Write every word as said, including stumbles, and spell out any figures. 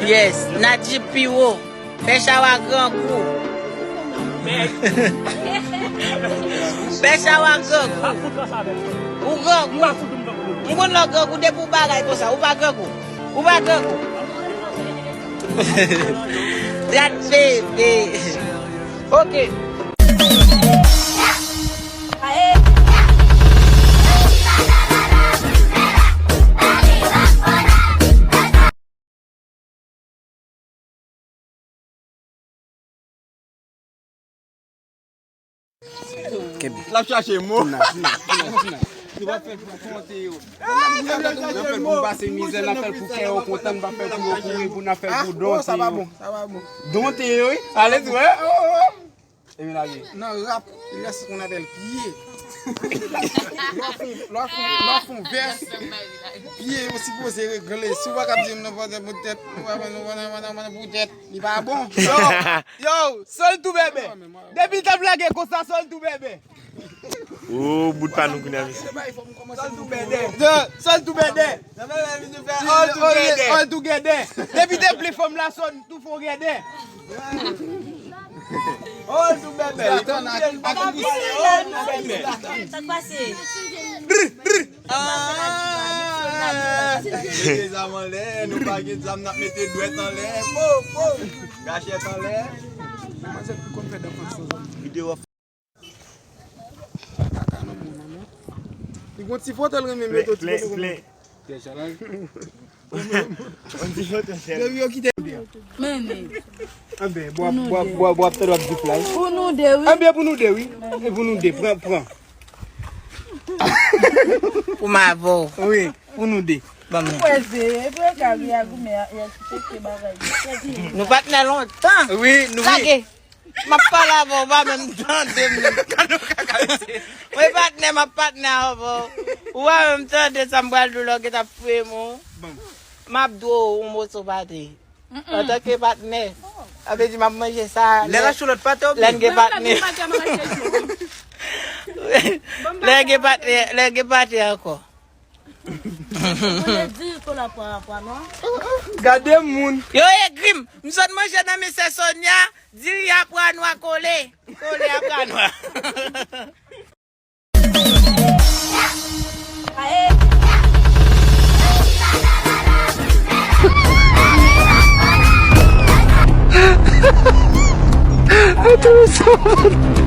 Yes, Nadji pi wo. Pè chawa grangou. Pè chawa grangou. Ou grangou. M konn lè w grangou depi w bagay konsa. Ou pa grangou. Ou pa grangou. Trat bebe. Ok. Kenbe. L ap chache mo. N ap fè l pou konte yo. N ap fè l pou pase mizè, n ap fè l pou kè yo kontan, n ap fè l pou yo kouri, pou n ap fè l pou donte yo. Donte yo, wi. Ale tou, wi. Epi lage. Nan rap, il y a ce qu'on appelle piye. Lè w fon, lè w fon, lè w fon vès, piye yo sipoze regle. Si w pa ka di m nan poutèt, nou pa, nou pa, nou pa, nou pa, poutèt, li pa bon. Yo, yo, Santou bebe. Depi l t ap lage konsa, Santou bebe. Ou bout pa nou kounye a, mesye. Santou bebe. Santou bebe. All together. All together. Depi te ple fanm la, Santou fò gede. Oh, tou bèbè. Sa k pase? Mete zam anlè, nou pa gen zam, n ap mete dwèt anlè. Po, po. Kachèt anlè. Videyo. Li gon ti foto l renmen mete, ti foto renmen. Plen. Depi yo kite. Mennen. Anben, bò, bò, bò, bò, ap tande w ap di fly. Pou nou de, wi. Anben, pou nou de, wi. E pou nou de, pran, pran. Pou m avè w. Wi, pou nou de. Ban mwen. Kwè se, e pou yo ka ri a goumen, a, e a ki teke bagay. Nou patnè lontan. Wi, nou, wi. Lage. M ap pale avè w, ou pa menm tande m. Gade w kaka mesye. Mwen patnè, m ap patnè avè w. Ou pa menm tande sa m pral di w lè w gentan ap fouye m. M ap di w yon moso pate. Antanke patnè, sa vle di m ap manje sa. Lè rache lòt pate, lè n gen patnè. Lè n gen patnè, lè n gen patnè ankò. Gade moun. Yo egri m. M sot manje nan men sè Sonia. Diri a pwa nwa kole. Kole a pwa nwa. Attention.